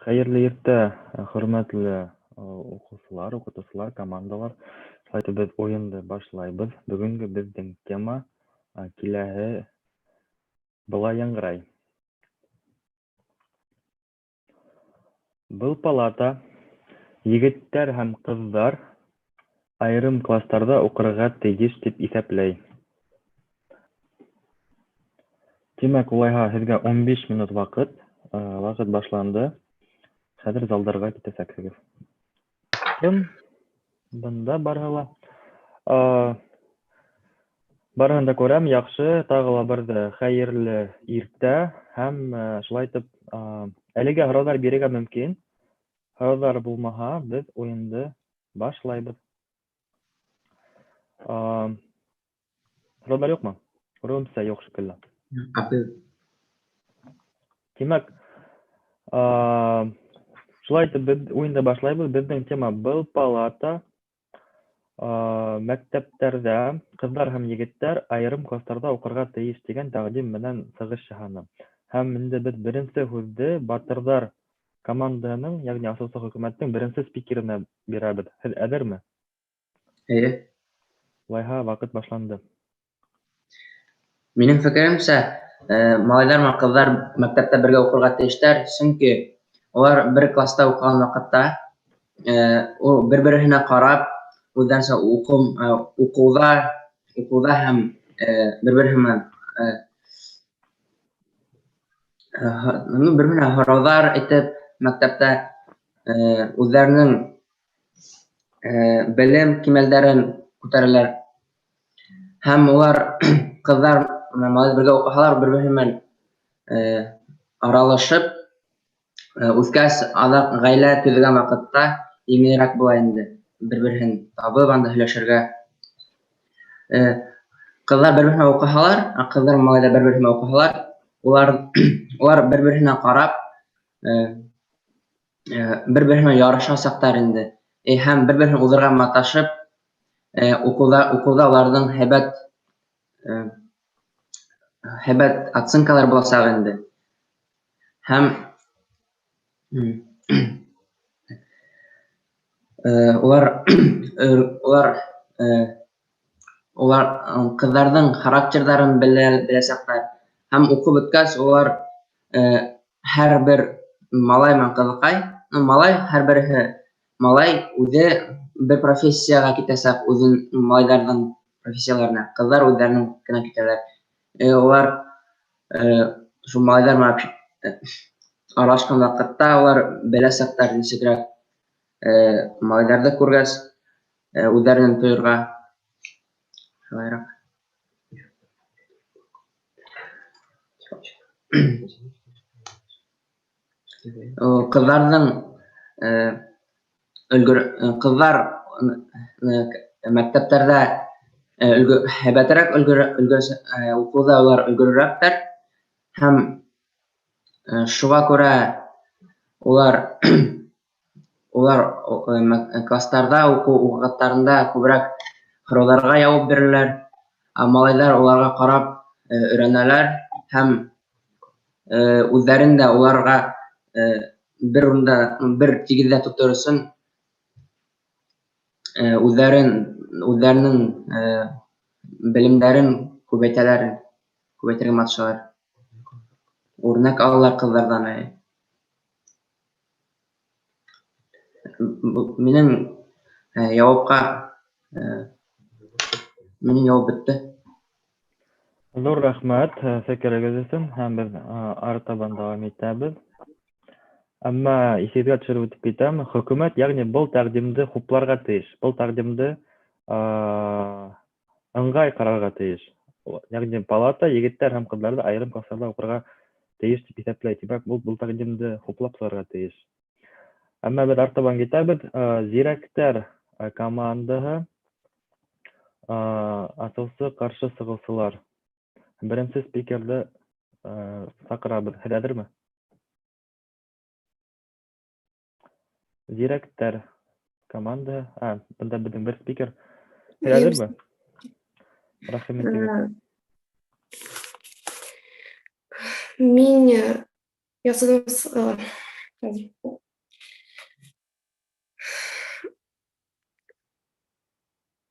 Хәйерле иртә, хөрмәтле уҡыусылар, уҡытыусылар, командалар. Шулай итеп, беҙ уйынды башлайбыҙ. Бөгөнгө беҙҙең тема киләһе былай яңғырай. Был палата егеттәр һәм ҡыҙҙар айырым кластарҙа уҡырға тейеш тип иҫәпләй. Тимәк, улайһа, һеҙгә 15 минут ваҡыт. Ваҡыт башланды. Хәҙер залдарға китәсәкһегеҙ. Кем? Бында барыһы ла. Барыһын да күрәм, яҡшы, тағы ла берҙе хәйерле иртә һәм шулай итеп әлегә һорауҙар бирергә мөмкин. Һорауҙар булмаһа, беҙ уйынды башлайбыҙ. Һорауҙар юҡмы? Күреүемсә, юҡ шикелле. Тимәк, шулай итеп беҙ уйынды башлайбыҙ. Беҙҙең тема был палата мәктәптәрҙә ҡыҙҙар һәм егеттәр айырым кластарҙа уҡырға тейеш тигән тәҡдим менән сығыш яһаны. Һәм инде беҙ беренсе һүҙҙе Батырҙар командаһының, йәғни асыусы хөкүмәттең беренсе спикерына бирәбеҙ. Һеҙ әҙерме? Эйе. Улайһа, ваҡыт башланды. Минең фекеремсә, малайҙар менән ҡыҙҙар мәктәптә бергә уҡырға тейештәр, сөнки улар бер класта уҡыған ваҡытта ул бер-береһенә ҡарап, үҙҙәренсә уҡым, уҡыуҙа, уҡыуҙа һәм бер-береһе менән бер-береһенә һорауҙар әйтеп, мәктәптә үҙҙәренең белем кимәлдәрен күтәрәләр. Һәм улар ҡыҙҙар менән малай бергә уҡыһалар, бер-береһе менән аралашып, үҫкәс, аҙаҡ ғаилә төҙөгән ваҡытта еңелерәк була инде бер-береһен табып анда һөйләшергә. Ҡыҙҙар бер-береһенә уҡыһалар, ә ҡыҙҙар малайҙар бер-береһенә уҡыһалар, улар бер-береһенә ҡарап, бер-береһенә ярышасаҡтар инде. Һәм бер-береһен уҙырға маташып, уҡыуҙа уларҙың һәйбәт оценкалар буласаҡ инде. Һәм улар ҡыҙҙарҙың характерҙарын беләсәктәр. Һәм уҡып бөткәс, улар һәр бер малай менән ҡыҙыҡай, малай һәр береһе малай үҙе бер профессияға китәсәк, үҙен малайҙарҙың профессияларына, ҡыҙҙар үҙҙәренең генә китәләр. Улар шул малайҙар менән аралашҡан ваҡытта улар беләсәктәр нисегерәк малайҙарҙы күргәс үҙҙәрен тойорға. Шулайыраҡ. Ҡыҙҙарҙың өлгөр ҡыҙҙар мәктәптәрҙә һәйбәтерәк өлгөр уҡыуҙа улар өлгөрөрәктәр һәм шуға күрә улар улар кластарҙа уҡыу ваҡыттарында күберәк һорауҙарға яуап бирәләр, ә малайҙар уларға ҡарап өйрәнәләр һәм үҙҙәрен дә уларға бер урында бер тигеҙҙә тотор өсөн үҙҙәрен үҙҙәренең белемдәрен күбәйтәләр, күбәйтергә маташалар. Үрнәк алалар ҡыҙҙарҙан. Минең яуапҡа минең яуап бөттө. Ҙур рәхмәт фекерегеҙ өсөн, һәм беҙ артабан дауам итәбеҙ. Әммә иҫегеҙгә төшөрөп үтеп китәм, хөкүмәт, йәғни был тәҡдимде хупларға тейеш, был тәҡдимде ыңғай ҡарарға тейеш. Йәғни палата егеттәр һәм ҡыҙҙарҙы айырым кластарҙа уҡырға тейеш тип иҫәпләй. Тимәк, был тәҡдимде хуплап сығырға тейеш. Әммә беҙ артабан китәбеҙ. Зирәктәр командаһы, асыусы ҡаршы сығыусылар. Беренсе спикерҙы саҡырабыҙ. Һеҙ әҙерме? Зирәктәр командаһы. Бында беҙҙең бер спикер. Һеҙ әҙерме? Рәхим итегеҙ. Мин ясаным.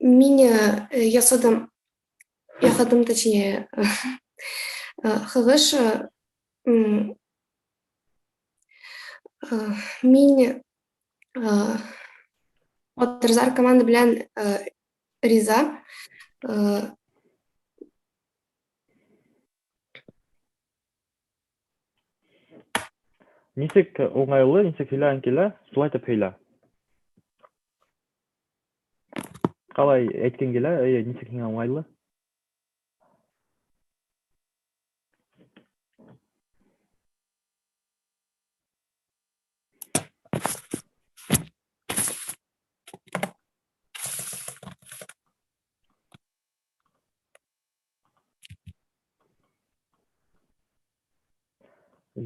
Мин ясадым, яһадым, точнее, һығыш. Мин Батырҙар команда белән риза. Нисек уңайлы, нисек һөйләгең килә, шулай итеп һөйлә. Ҡалай әйткең килә, эйе, нисек һиңә уңайлы?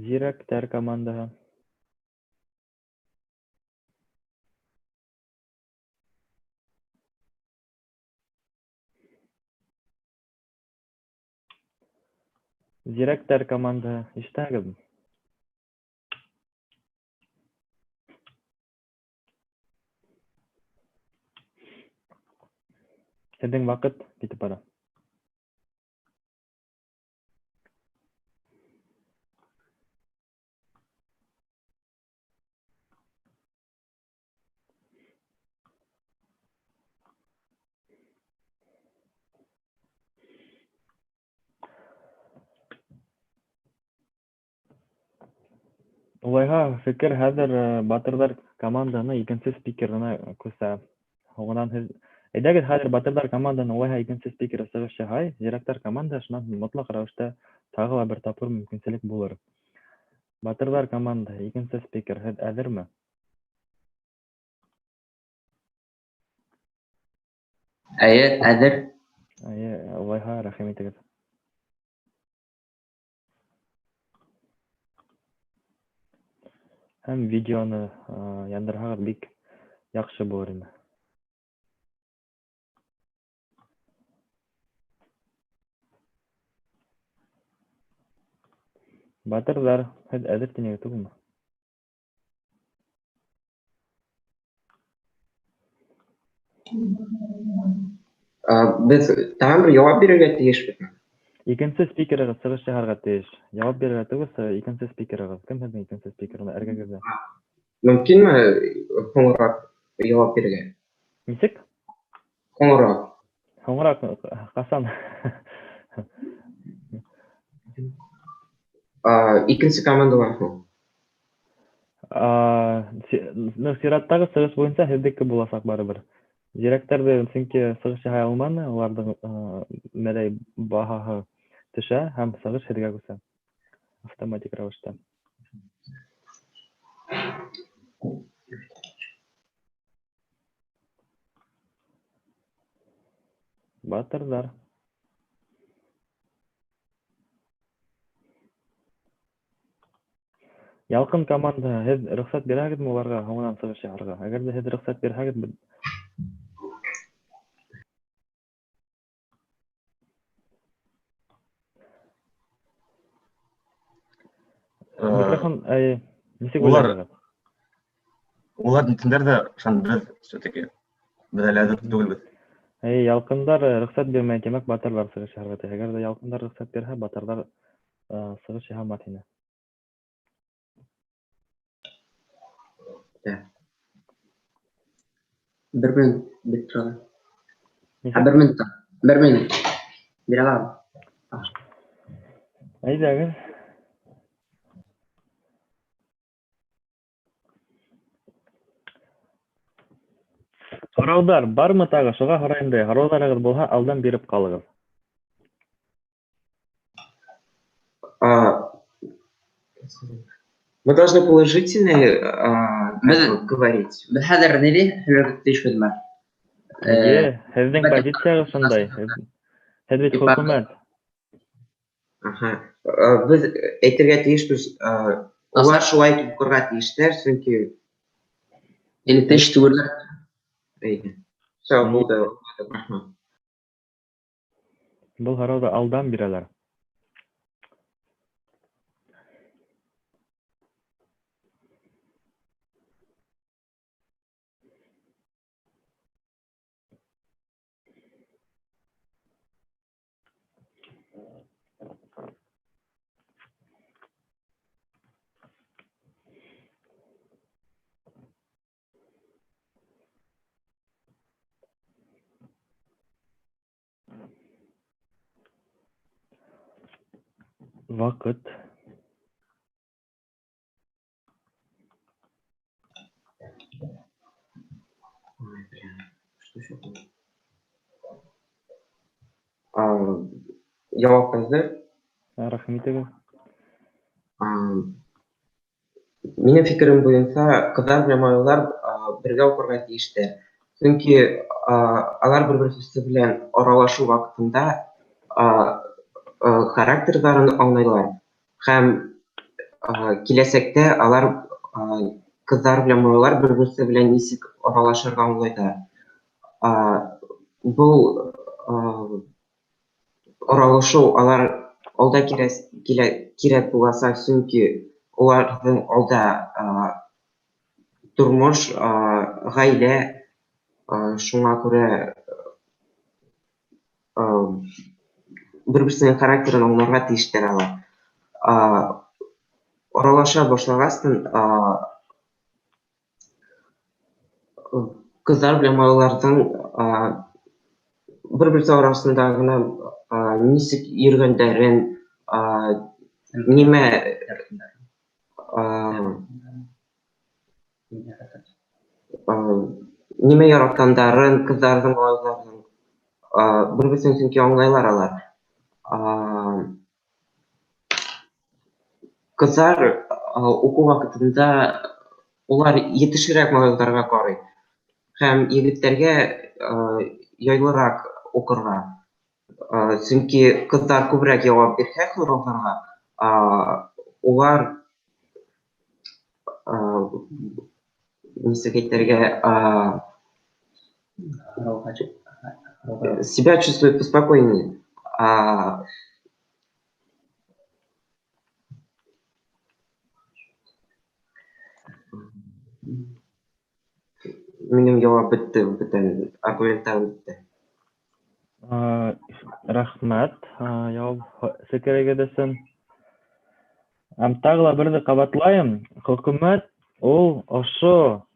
Зирәктәр командаһы. Зирәктәр командаһы. Ишетәһегеҙме? Һеҙҙең ваҡыт китеп бара. Улайһа, фекер хәҙер Батырҙар командаһының икенсе спикерына күсә. Һуңынан һеҙ әйҙәгеҙ хәҙер Батырҙар командаһының улайһа икенсе спикеры сығыш яһай, Зирәктәр командаһы шунан һуң мотлаҡ рәүештә тағы ла бер тапҡыр мөмкинселек булыр. Батырҙар командаһы, икенсе спикер, һеҙ әҙерме? Эйе, әҙер. Эйе, улайһа, рәхим итегеҙ. Һәм видеоны яндырһағыҙ бик яҡшы булыр ине. Батырҙар, һеҙ әҙер тинегеҙ түгелме? Беҙ тағы бер яуап бирергә тейешбеҙме? Икенсе спикерығыҙ сығыш яһарға тейеш. Яуап бирергә түгел, икенсе спикерығыҙ. Кем һеҙҙең икенсе спикер? Эргәгеҙҙә. Мөмкинме һуңыраҡ яуап бирергә? Нисек? Һуңыраҡ. Һуңыраҡ ҡасан? Икенсе командалан һуң. Сираттағы сығыш буйынса һеҙҙеке буласаҡ барыбер. Зирәктәрҙе сөнки сығыш яһай алманы, уларҙың мәләй баһаһы төшә һәм сығыш һеҙгә күсә автоматик рәүештә. Батырҙар. Ялҡын командаһы, һеҙ рөхсәт бирәһегеҙме уларға һуңынан сығыш яһарға? Әгәр ҙә һеҙ рөхсәт бирһәгеҙ, микрофон, нисек уйлайһығыҙ? Улар нитендәр ҙә, шан беҙ все-таки беҙ әле әҙер түгелбеҙ. Эйе, ялҡындар рөхсәт бирмәй, тимәк, батырҙар сығыш яһарға тейеш. Әгәр ҙә ялҡындар рөхсәт бирһә, батырҙар сығыш яһамаҫ ине. Бер минут бит тора. Бер минут. Бер минут. Бирә алам. Әйҙәгеҙ. Һорауҙар бармы тағы? Шуға һорайым да, һорауҙарығыҙ булһа, алдан биреп ҡалығыҙ. Мы должны положительные говорить. Беҙ хәҙер ни һөйләргә тейешбеҙме? Эйе, һеҙҙең позицияғыҙ шундай. Һеҙ бит хөкүмәт. Аха. Беҙ әйтергә тейешбеҙ, улар шулай итеп уҡырға тейештәр, сөнки Или тейеш түгелдәр. Эйе. Всё, булды. Рәхмәт. Был һорауҙы алдан бирәләр. Ваҡыт. Ой, бля, что еще было? Яуап әҙер. Рәхим итегеҙ. Минең фекерем буйынса, ҡыҙҙар менән малайҙар бергә уҡырға тейештәр. Сөнки алар бер-береһе белән аралашыу ваҡытында характерҙарын аңлайлар һәм киләсәктә алар ҡыҙҙар менән малайлар бер-береһе белән нисек аралашырға аңлайҙар. Был аралашыу алар алда кирәк буласаҡ, сөнки уларҙың алда тормош, ғаилә, шуңа күрә бер-береһенең характерын аңларға тейештәр алар. Аралаша башлағастын, ҡыҙҙар белән малайҙарҙың бер-береһе араһында ғына нисек йөрөгәндәрен, нимә нимә яратҡандарын, ҡыҙҙарҙың, малайҙарҙың бер-береһен сөнки аңлайлар алар. Ҡыҙҙар уҡыу ваҡытында улар етешерәк малайҙарға ҡарай һәм егеттәргә яйлыраҡ уҡырға. Сөнки ҡыҙҙар күберәк яуап бирһә һорауҙарға, улар нисек әйтергә, себя чувствуют поспокойнее. Минең яуап бөттө, бөтә аргументтарым бөттө. Рәхмәт, яуап фекерегеҙ өсөн. Һәм тағы ла берҙе ҡабатлайым, хөкүмәт ул ошо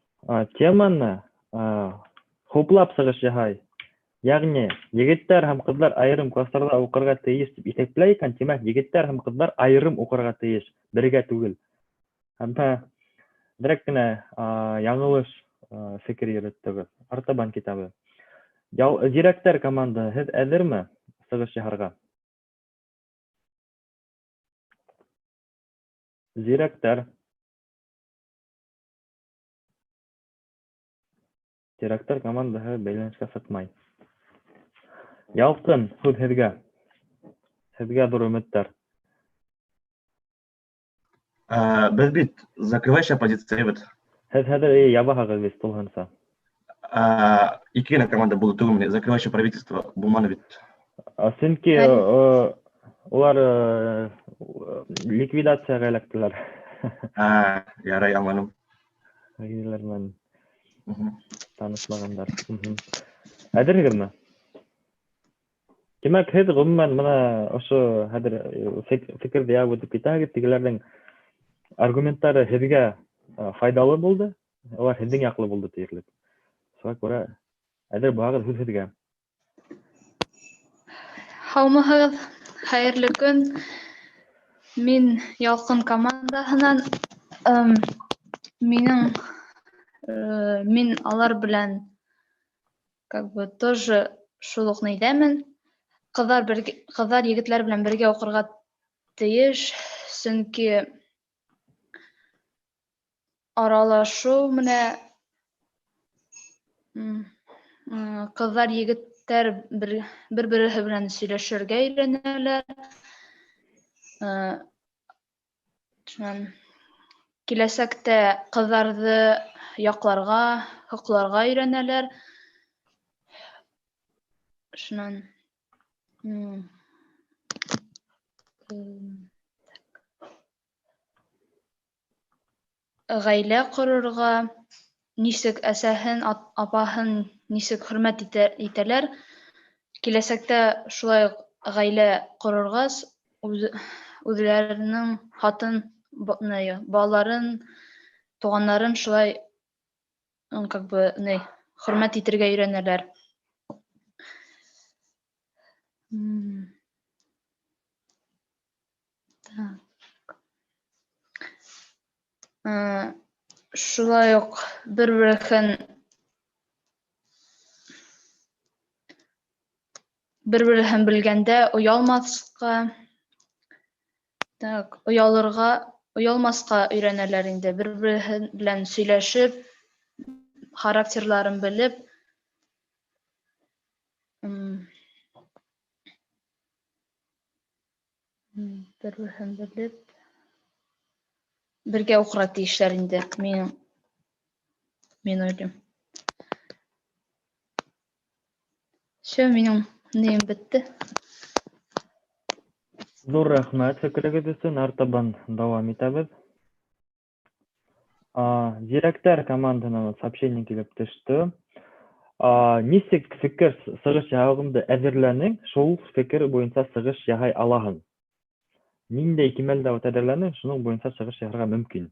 теманы хуплап сығыш яһай. Йәғни егеттәр һәм ҡыҙҙар айырым кластарҙа уҡырға тейеш тип иҫәпләй икән, тимәк, егеттәр һәм ҡыҙҙар айырым уҡырға тейеш, бергә түгел. Һәм берәк кенә яңылыш фекер йөрөттөгөҙ. Артабан китабы. Зирәктәр команда, һеҙ әҙерме сығыш яһарға? Зирәктәр. Зирәктәр командаһы бәйләнешкә сыҡмай. Ялҡын, һүҙ һеҙгә. Һеҙгә ҙур өмөттәр. Беҙ бит закрывающая позиция бит. Һеҙ хәҙер ябаһағыҙ бит тулыһынса. Ике генә команда булды түгелме? Закрывающее правительство булманы бит. Сөнки улар ликвидацияға эләктеләр. Ярай, аңланым. Тегеләр менән танышмағандар. Әҙерһегеҙме? Тимәк, һеҙ ғөмүмән бына ошо хәҙер фекерҙе яҙып үтеп китәһегеҙ, тегеләрҙең аргументтары һеҙгә файҙалы булды, улар һеҙҙең яҡлы булды тиерлек. Шуға күрә әҙер булһағыҙ, һүҙ һеҙгә. Һаумыһығыҙ, хәйерле көн. Мин Ялҡын командаһынан, мин алар белән как бы тоже шул уҡ нейҙәмен. Ҡыҙҙар егетләр белән бергә уҡырға тейеш, сөнки аралашыу менә ҡыҙҙар егеттәр бер-береһе белән сөйләшергә өйрәнәләр. Шунан киләсәктә ҡыҙҙарҙы яҡларға, һаҡларға өйрәнәләр. Шунан ғаилә ҡорорға, нисек әсәһен, апаһын нисек хөрмәт итәләр, киләсәктә шулай уҡ ғаилә ҡорорғас, үҙҙәренең хатын, балаларын, туғаннарын шулай, как бы, хөрмәт итергә өйрәнәләр. Так. Шулай уҡ бер-береһен бер-береһен белгәндә оялмаҫҡа, так, оялырға, оялмаҫҡа өйрәнәләр инде. Бер-береһе белән сөйләшеп, характерларын белеп, бер-береһен белеп, бергә уҡырға тейешләр инде, мин уйлайым. Всё, минең нейем бөттө. Ҙур рәхмәт фекерегеҙ өсөн. Артабан дауам итәбеҙ. Зирәктәр командаһынан сообщение килеп төштө. Нисек фекер сығыш яһауыңды әҙерләнең, шул фекер буйынса сығыш яһай алаһың. Ниндәй кимәлдә әҙерләнең, шуның буйынса сығыш яһарға мөмкин.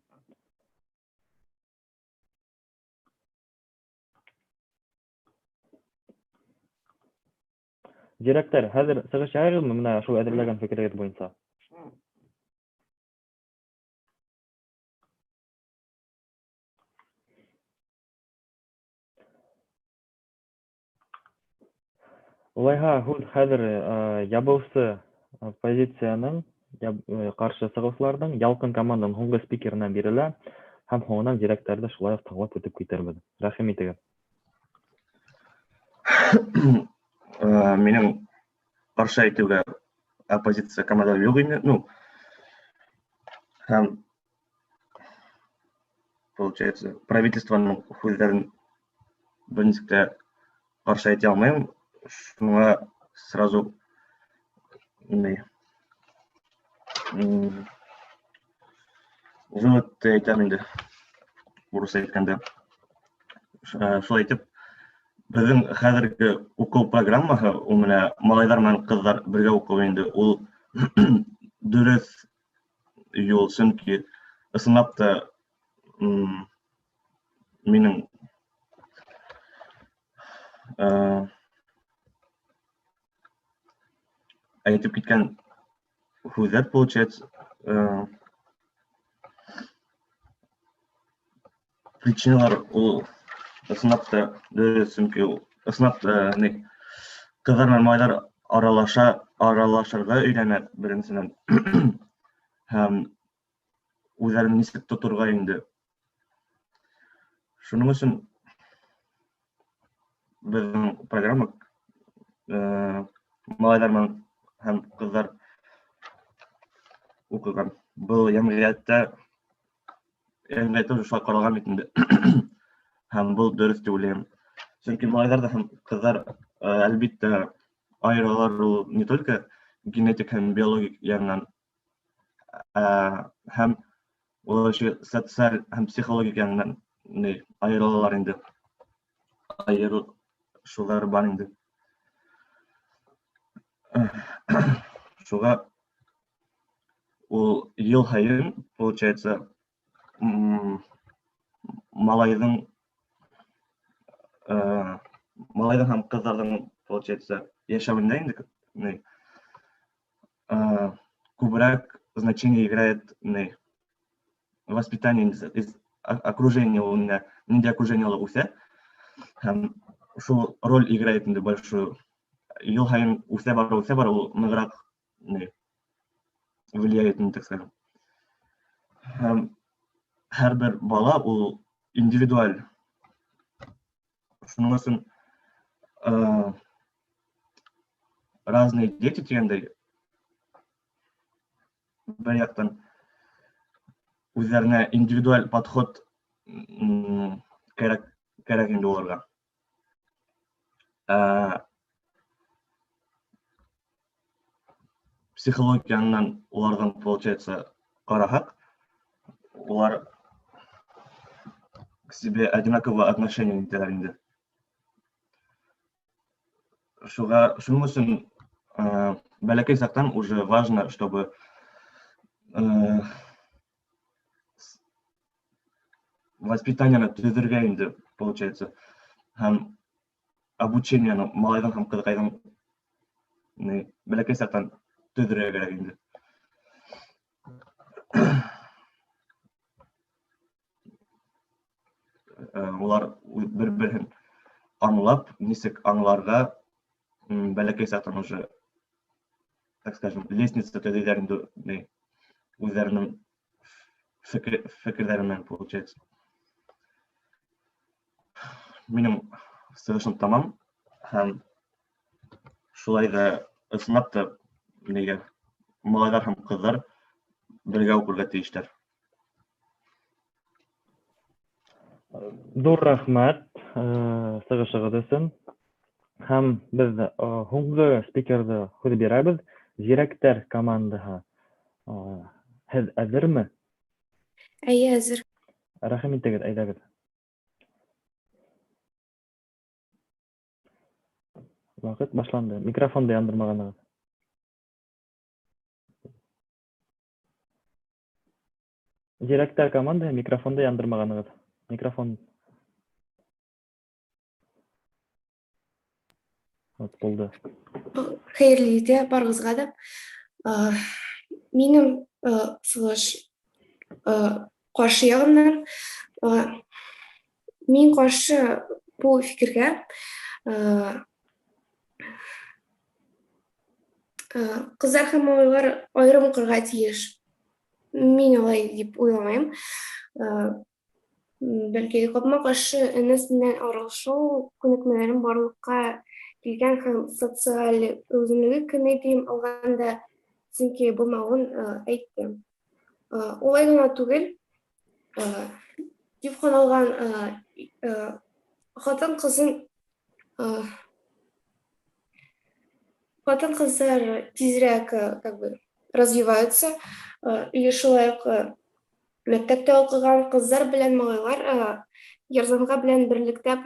Зирәктәр, хәҙер сығыш яһайһығыҙмы бына шул әҙерләгән фекерегеҙ буйынса? Улайһа, һүҙ хәҙер ябыусы позицияның, ҡаршы сығыусыларҙың Ялҡын команданың һуңғы спикерына бирелә, һәм һуңынан зирәктәрҙе шулай уҡ тыңлап үтеп китербеҙ. Рәхим итегеҙ. Минең ҡаршы әйтеүгә оппозиция команда юҡ ине. Ну, һәм получается, правительствоның һүҙҙәрен бер нисек тә ҡаршы әйтә алмайым. Шуңа сразу вывод әйтәм инде, урыҫ әйткәндә. Шулай итеп, беҙҙең хәҙерге уҡыу программаһы, ул менә малайҙар менән ҡыҙҙар бергә уҡыу инде, ул дөрөҫ юл, сөнки ысынлап та минең әйтеп киткән һүҙҙәр, получается, причиналар ул ысынлап та дөрөҫ, сөнки ул ысынлап та ни, ҡыҙҙар менән малайҙар аралашырға өйрәнә беренсенән, һәм үҙҙәрен нисек тоторға инде. Шуның өсөн беҙҙең программа малайҙар менән һәм ҡыҙҙар уҡыған. Был йәмғиәттә уже шулай ҡаралған бит инде. Һәм был дөрөҫ тип уйлайым. Сөнки малайҙар ҙа һәм ҡыҙҙар, әлбиттә, айыралар ул не только генетик һәм биологик яғынан, һәм улар еще социаль һәм психологик яғынан айырылалар инде. Айырылышыуҙар бар инде. Шуға ул йыл һайын, получается, малайҙың һәм ҡыҙҙарҙың, получается, йәшәүендә инде күберәк значение играет воспитание из окружения, ул ниндәй окружениела үҫә, һәм шул роль играет инде большую. Йыл һайын үҫә бара, ул нығыраҡ влияет, так скажем. Һәм һәр бер бала ул индивидуаль. Шуның өсөн разные дети тигәндәй, бер яҡтан үҙҙәренә индивидуаль подход кәрәк инде уларға. Психологик яғынан уларҙың, получается, ҡараһаҡ, улар к себе одинаково отношение итәләр инде. Шуның өсөн бәләкәй саҡтан уже важно, чтобы воспитаниены төҙөргә инде, получается, һәм обучениены малайҙың һәм ҡыҙыҡайҙың бәләкәй саҡтан төҙөргә кәрәк инде. Улар бер-береһен аңлап, нисек аңларға, бәләкәй саҡтан уже, так скажем, лестница төҙөйҙәр инде, ни, үҙҙәренең фекерҙәре менән, получается. Минең сығышым тамам, һәм шулай ҙа ысынлап та нигә малайҙар һәм ҡыҙҙар бергә уҡырға тейештәр. Ҙур рәхмәт сығышығыҙ өсөн. Һәм беҙ һуңғы спикерҙы һүҙ бирәбеҙ. Зирәктәр командаһы. Һеҙ әҙерме? Әйе, әҙер. Рәхим итегеҙ, әйҙәгеҙ. Ваҡыт башланды. Микрофонды яндырмағанығыҙ. Зирәктәр командаһы, микрофонды яндырмағанығыҙ. Микрофон. Вот, булды. Хәйерле иртә барығыҙға ҙа. Минең сығыш ҡаршы яғынан. Мин ҡаршы был фекергә. Ҡыҙҙар һәм малайҙар айырым уҡырға тейеш. Мин улай тип уйламайым. Бәлки ҡапма-ҡаршы энес менән аралашыу күнекмәләрен барлыҡҡа килгән һәм социаль үҙенлеге кемәйтем алғанда, сөнки булмауын әйтте. Улай ғына түгел, тип һаналған хатын-ҡыҙын хатын-ҡыҙҙар тиҙерәк как бы развиваются, и шулай уҡ мәктәптә уҡыған ҡыҙҙар белән малайлар ярҙамға белән берлектә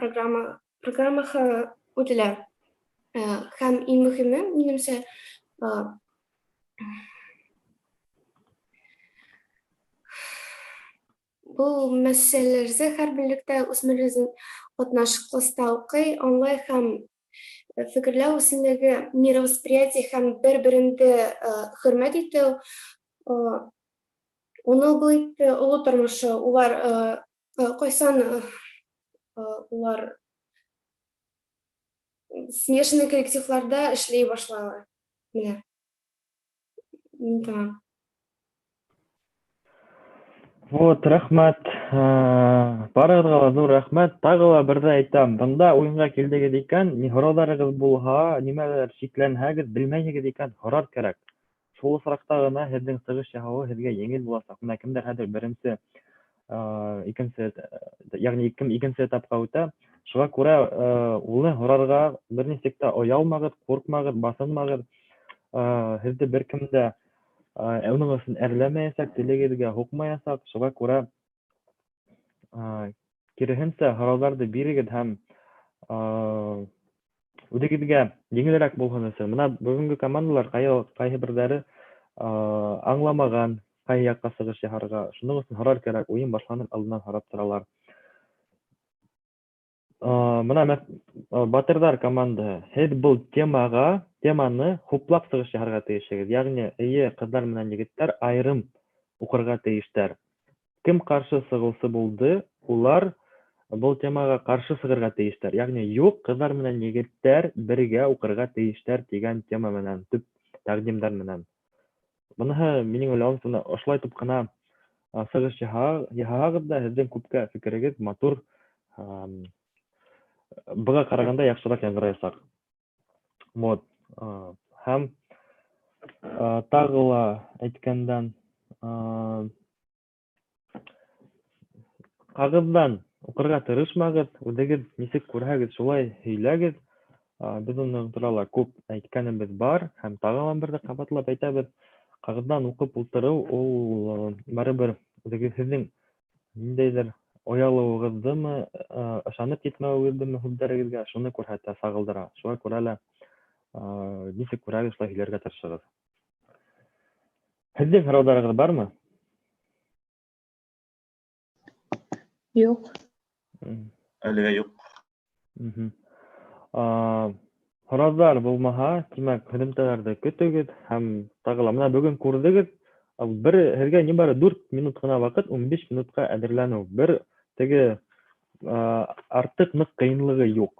программаһы үтелә. Һәм иң мөһиме, минемсә, был мәсьәләләрҙе һәр берлектә үҫмерҙең ҡатнаш класта уҡый, аңлай һәм фекерләү үҫемлеге, мировосприятие һәм бер-береңде хөрмәт итеү, уны был итте оло тормошо, улар ҡайсан улар смешанный коллективларда эшләй башлайлар. Менә. Мин тамам. Вот, рәхмәт. Барығыҙға ла ҙур рәхмәт. Тағы ла берҙе әйтәм, бында уйынға килдегеҙ икән, ни һорауҙарығыҙ булһа, нимәлер шикләнһәгеҙ, белмәйһегеҙ икән, һорар кәрәк. Шул осраҡта ғына һеҙҙең сығыш яһауы һеҙгә еңел буласаҡ. Бына кемдәр хәҙер беренсе, икенсе, йәғни кем икенсе этапҡа үтә, шуға күрә уны һорарға бер нисек тә оялмағыҙ, ҡурҡмағыҙ, баҫынмағыҙ. Һеҙҙе бер кем дә уның өсөн әрләмәйәсәк, телегеҙгә һуҡмаясаҡ. Шуға күрә киреһенсә һорауҙарҙы бирегеҙ һәм үҙегеҙгә еңелерәк булһын өсөн. Бына бөгөнгө командалар ҡайһы берҙәре аңламаған, ҡайһы яҡҡа сығыш яһарға. Шуның өсөн һорар кәрәк, уйын башланыр алдынан һорап торалар. Бына Батырҙар командаһы, һеҙ был теманы хуплап сығыш яһарға тейешһегеҙ. Йәғни, эйе, ҡыҙҙар менән егеттәр айырым уҡырға тейештәр. Кем ҡаршы сығыусы булды, улар был темаға ҡаршы сығырға тейештәр. Йәғни, юҡ, ҡыҙҙар менән егеттәр бергә уҡырға тейештәр тигән тема менән, төп тәҡдимдәр менән. Быныһы минең уйлауымса, бына ошолай итеп ҡына сығыш яһағыҙ ҙа, һеҙҙең күпкә фекерегеҙ матур, быға ҡарағанда яҡшыраҡ яңғыраясаҡ. Вот. Һәм тағы ла әйткәндән, ҡағыҙҙан уҡырға тырышмағыҙ, үҙегеҙ нисек күрһәгеҙ, шулай һөйләгеҙ. Беҙ уның турала күп әйткәнебеҙ бар һәм тағы ла берҙе ҡабатлап әйтәбеҙ. Ҡағыҙҙан уҡып ултырыу ул барыбер үҙегеҙ һеҙҙең ниндәйҙер оялыуығыҙҙымы, ышанып етмәүегеҙҙеме һүҙҙәрегеҙгә, шуны күрһәтә, сағылдыра. Шуға күрә лә нисек күрәгеҙ, шулай һөйләргә тырышығыҙ. Һеҙҙең һорауҙарығыҙ бармы? Юҡ. Әлегә юҡ. Һорауҙар булмаһа, тимәк, һөҙөмтәләрҙе көтөгөҙ һәм тағы ла бына бөгөн күрҙегеҙ, Бер һеҙгә ни бары 4 минут ҡына ваҡыт, 15 минутҡа әҙерләнеү. Бер теге артыҡ ныҡ ҡыйынлығы юҡ.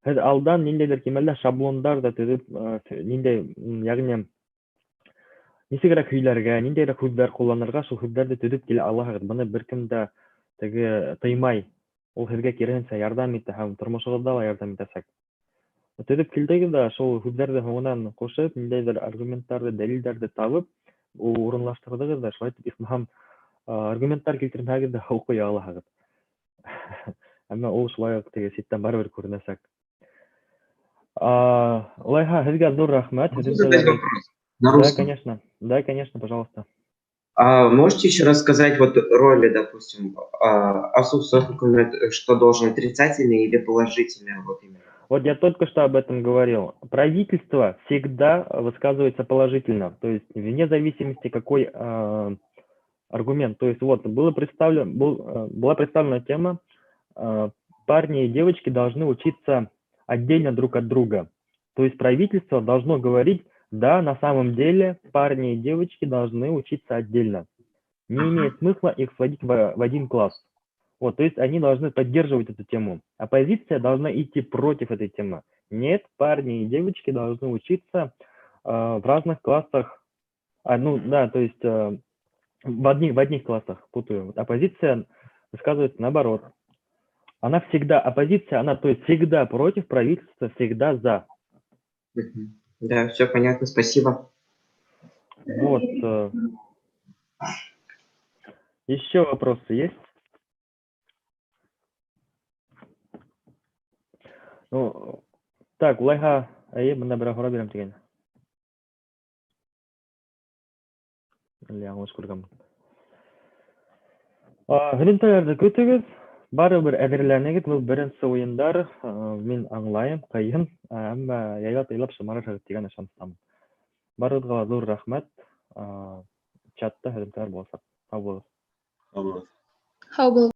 Һеҙ алдан ниндәйҙер кимәлдә шаблондар ҙа төҙөп, ниндәй, йәғни нисегерәк һөйләргә, ниндәйерәк һүҙҙәр ҡулланырға, шул һүҙҙәрҙе төҙөп килә алаһығыҙ. Быны бер кем дә теге тыймай. Ул һеҙгә киреһенсә ярҙам итә һәм тормошоғоҙҙа ла ярҙам итәсәк. Төҙөп килдегеҙ ҙә, шул һүҙҙәрҙе һуңынан ҡушып, ниндәйҙер аргументтарҙы, дәлилдәрҙе табып, урынлаштырҙығыҙ ҙа, шулай итеп, исмаһам, аргументтар килтермәһәгеҙ ҙә уҡый алаһығыҙ. Әммә ул шулай уҡ теге ситтән барыбер күренәсәк. Улайһа, һеҙгә ҙур рәхмәт. Можно задать вопрос? На Да, русском. Конечно. Да, конечно, пожалуйста. А можете еще рассказать вот роли, допустим, Асус что должен, отрицательный или положительный, вот именно? Вот я только что об этом говорил. Правительство всегда высказывается положительно, то есть вне зависимости, какой аргумент. То есть вот была представлена тема, парни и девочки должны учиться отдельно друг от друга. То есть правительство должно говорить: да, на самом деле парни и девочки должны учиться отдельно. Не имеет смысла их сводить в один класс. Вот, то есть они должны поддерживать эту тему. Оппозиция должна идти против этой темы. Нет, парни и девочки должны учиться в разных классах. Ну да, то есть в одних классах, путаю. Вот оппозиция высказывается наоборот. Она всегда, оппозиция, она, то есть, всегда против, правительства всегда за. Мгм. Да, все понятно, спасибо. Вот. Еще вопросы есть? Ну, так, улайһа, эйе, бында берәү һорау бирәм тигән. Әллә яңылыш күргәнмен. Һөҙөмтәләрҙе көтөгөҙ, барыбер әҙерләнегеҙ, был беренсе уйындар, мин аңлайым, ҡыйын, әммә яйлап-яйлап шымарырһығыҙ тигән ышаныстамын. Барығыҙға ла ҙур рәхмәт. Чатта һөҙөмтәләр буласаҡ. Һау булығыҙ. Һау булығыҙ. Һау булығыҙ.